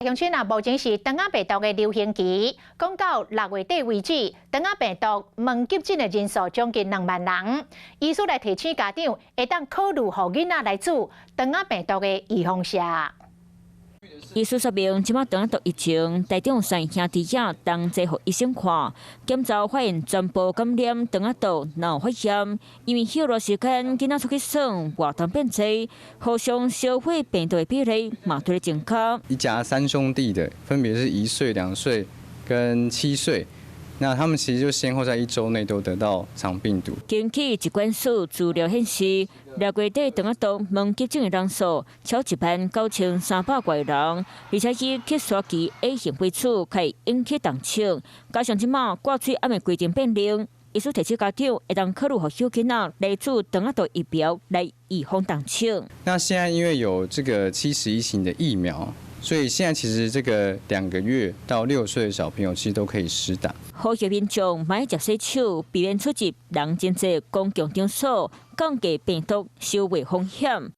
鄉親啊，目前是腸仔病毒的流行期，講到六月底為止，腸仔病毒問急診的人數將近2萬人。醫師來提醒家長，會當考慮予囡仔來注腸仔病毒的預防射。醫師說明，這擺腸仔毒疫情，台中三兄弟仔同齊予醫生看，檢查發現全部感染腸仔毒腦發炎，因為歇熱時間囡仔出去耍，活動變濟，互相消費病毒的比例嘛佇咧增加。一家三兄弟的，分別是1歲、2歲跟7歲。那他們其實就先後在一周內都得到腸病毒。根據疾管署資料顯示，六月底腸仔毒問急診的人數超19,300外人，而且以咳嗽期 A 型為主，會引起重症。加上這馬掛喙罨的規定變冷，醫師提醒家長會當考慮予小囡仔來注腸仔毒疫苗來預防重症。那現在因為有這個71型的疫苗，所以現在其實這個2個月到6歲的小朋友其實都可以施打。呼籲民眾莫捷洗手，避免出入人真濟公共場所，降低病毒受痚風險。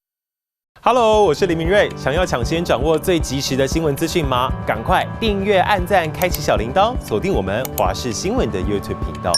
Hello，我是林明瑞，想要搶先掌握最及時的新聞資訊嗎？趕快訂閱、按讚、開啟小鈴鐺，鎖定我們華視新聞的 YouTube 頻道。